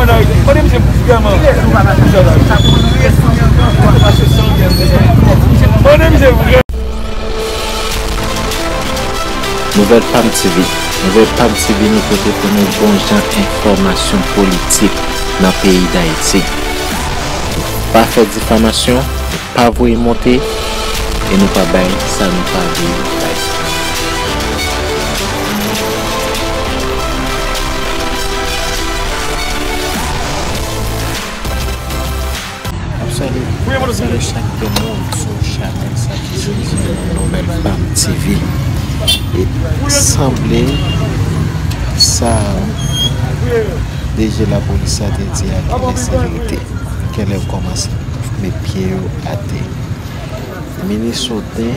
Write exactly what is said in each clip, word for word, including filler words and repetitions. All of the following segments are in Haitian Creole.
Mande misye vrèman. Mande misye vrèman. Nouvèl Pam T V. Nouvèl Pam T V, nou pote pou nou bon jan enfòmasyon politik nan peyi Dayiti. Pa fè difamasyon, pa voye monte, e nou pa bay sa nou pa vle bay. Ap salye, ap salye chak grenn moun sou chanèl sa ki se Nouvèl Pam T V. E sanble sa D G lapolis la te di a ki ensekirite. Genlè kòmanse met pye yo atè. Minis Oden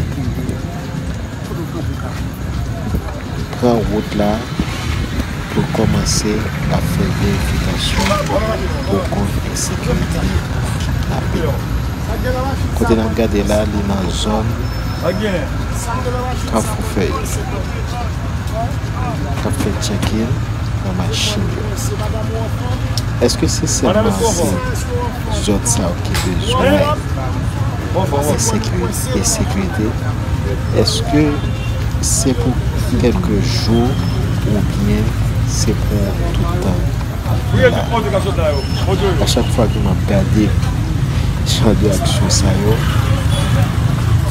pran wout la pou l kòmanse ap fè verifikasyon pou kont ensekirite nan peyi. Kote n ap gade la, li nan zòn Kafou Fèy. K ap fè tchèkin nan machin yo. Èske se sèlman se zòn sa yo ki bezwen ensekirite, ensekirite? Èske se pou kèlke jou oubyen se pou tout tan? A chak fwa ke m ap gade jan de aksyon sa yo,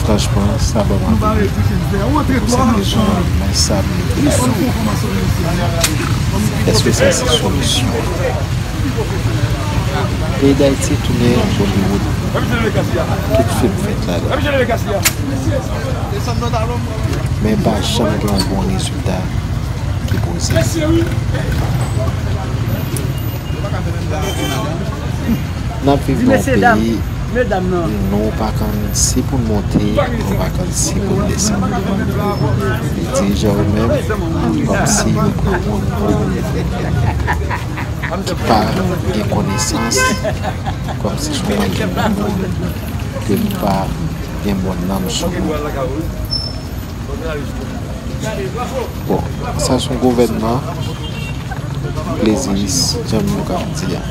franchman, sa ban m anvi pou se te yon mwen sa m mete la. Èske sa se solisyon? Peyi Dayiti tounen Hollywood. Tout fim fèt ladan. Men pa janm gen yon bon rezilta ki poze. N ap viv nan yon peyi, nou pa konn si pou n monte, nou pa konn si pou n desann. E dirijan yo menm, kòmsi yo pran moun ki pa gen konesans, kòmsi se yon moun ki pa gen bon nanm sou nou. Bon, sa se yon gouvènman pleziris, jan nou ka di a.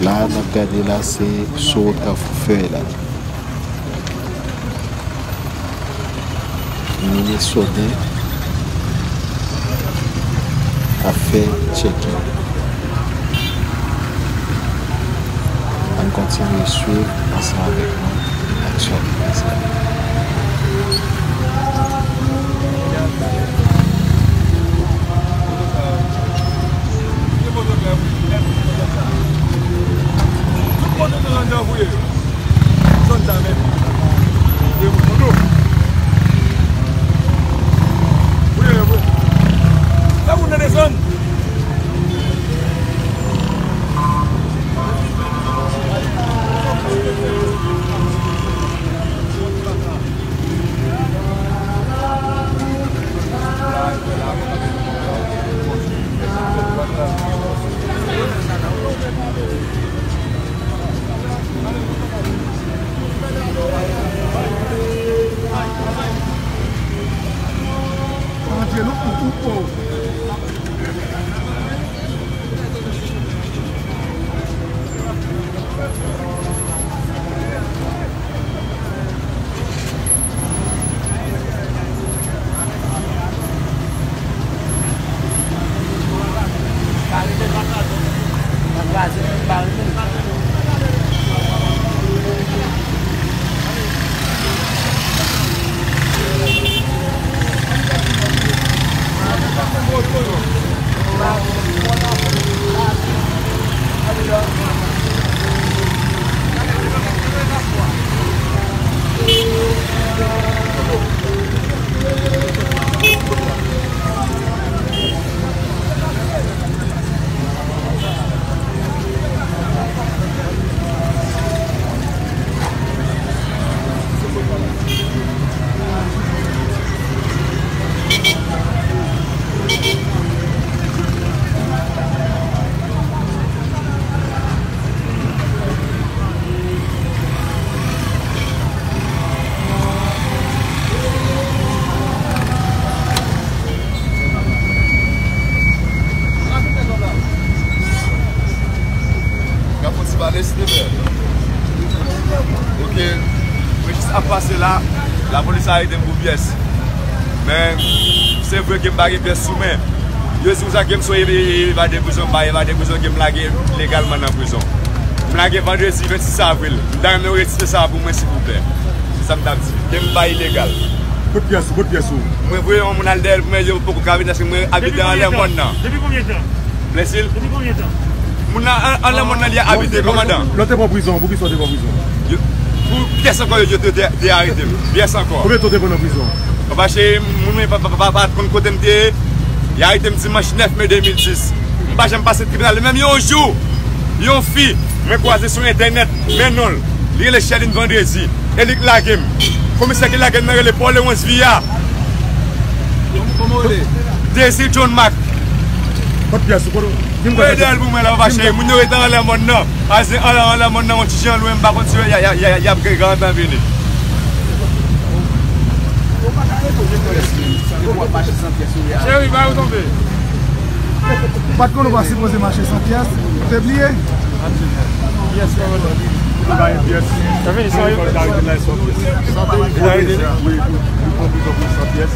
La, n ap gade la, se sou Kafou Fèy la. Minis Oden ap fè tchèkin. Ann kontinye swiv ansanm avèk nou aksyon ki pase a. Tout kote nan landa voye yo. Zòn sa menm. Voye moun nan dlo. Voye lè vre. Fè moun nan desann. La, lapolis arete m pou pyès. Men, se vre ke m pa gen pyès sou mwen. Yo di konsa ke m se yon evade prizon, m pa evade prizon, ke m lage legalman nan prizon. M lage vandredi vennsis avril. M ta renmen yo retire sa pou mwen, silvouplè. Se sa m t ap di. Ke m pa ilegal. Kot pyès ou? Kot pyès ou? Mwen voye yon moun al dèyè l pou mwen, yo poko ka vin, paske mwen abite anlè mòn nan. Depi konbyen tan? Plèsil? Depi konbyen tan? Moun nan an, anlè mòn nan li abite, kòmandan. Lè w te pran prizon, pou ki sa w te pran prizon? Yo, pou pyès ankò yo, yo te, te, te arete m. Pyès ankò. Konbyen tan w te pran nan prizon? Papa cheri, moun mwen pa, pa, pa, pa konn kote m te ye. Yo arete m dimanch nèf me de mil dis. M pa janm pase tribinal. Menm yon jou, yon fi, mwen kwaze sou entènèt, men non l. Li rele Sherline Vendredi. E li k lage m. Komisè ki lage m nan rele Paul Léonce Via. Kòman w rele? Désir John Marc. Kot pyès ou? Kot, di m kot pyès ou? Mwen dèyè l pou mwen la, papa cheri. Moun yo rete anlè mòn nan. Aze anlè, anlè mòn nan, yon ti jan lwen, m pa konn si y a, y a, y a, y ap gen gran tan vini. Cheri, ba yo tonbe. Ou pa t konn ou pa sipoze mache san pyès? Ou te bliye? Pyès, kòmandan. Li bay pyès. Sa vini san yo. Li bay pyès. Li pran prizon pou san pyès.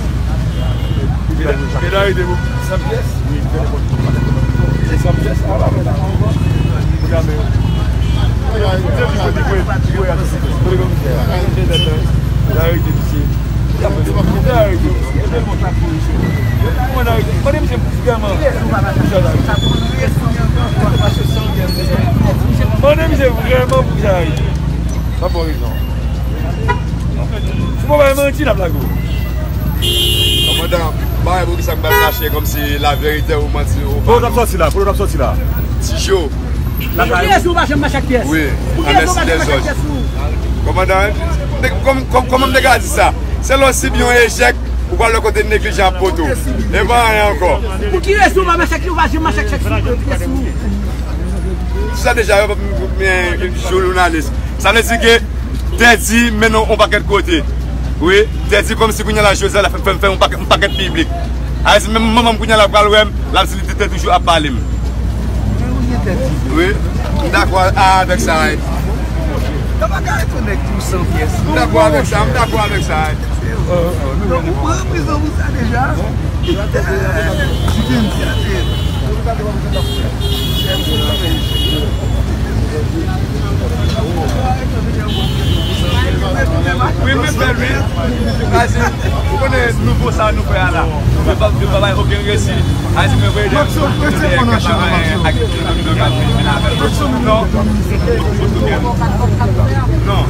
Li bay pyès. Medam, medam, medam. San pyès? Wi, telefòn. Se san pyès? A, pa vre. Medam, medam. Se li ki voye, ki voye a. Kote komisè a? Medam, medam. Medam, medam. Mande misye vrèman pou sa la. Mande misye vrèman pou sa la. Pa bon rezon. Si w pa bay manti, n ap lage w. Kòmandan, m pa wè poukisa m pral kache kòmsi laverite ou manti ou pa. Kote w t ap sòti la? Kote w t ap sòti la? Tijo. Pou ki rezon w pa janm mache ak pyès? Wi, pou ki rezon w pa janm mache ak pyès ou? Kòmandan, kòm, kòm, kòman m te ka di sa? Se lè w sibi yon echèk, ou pral lòt kote neglijan ap pote w. E pa anyen ankò. Pou ki rezon w pa mache ak, ou pa janm mache ak pyès ou? Sa deja, yo pa m, m, m, jounalis. Sa vle di ke Teddy mennen w yon pakèt kote. Wi, Teddy kòmsi kounye a la, Joseph la fè, fè, fè yon pakèt, yon pakèt piblik. A vle di, menm manman m kounye a la pral wè m, l ap di li te, te toujou ap pale m. Wi, m dakò a, avèk sa, wi. M dakò avèk sa, m dakò avèk sa, wi. Donk, ou pran prizon pou sa deja? Wi, mwen fè l, wi. Pase, ou konnen nouvo sa nou fè a la. Yo pa, yo pa bay okenn resi. Pase, mwen voye de... Non. Non.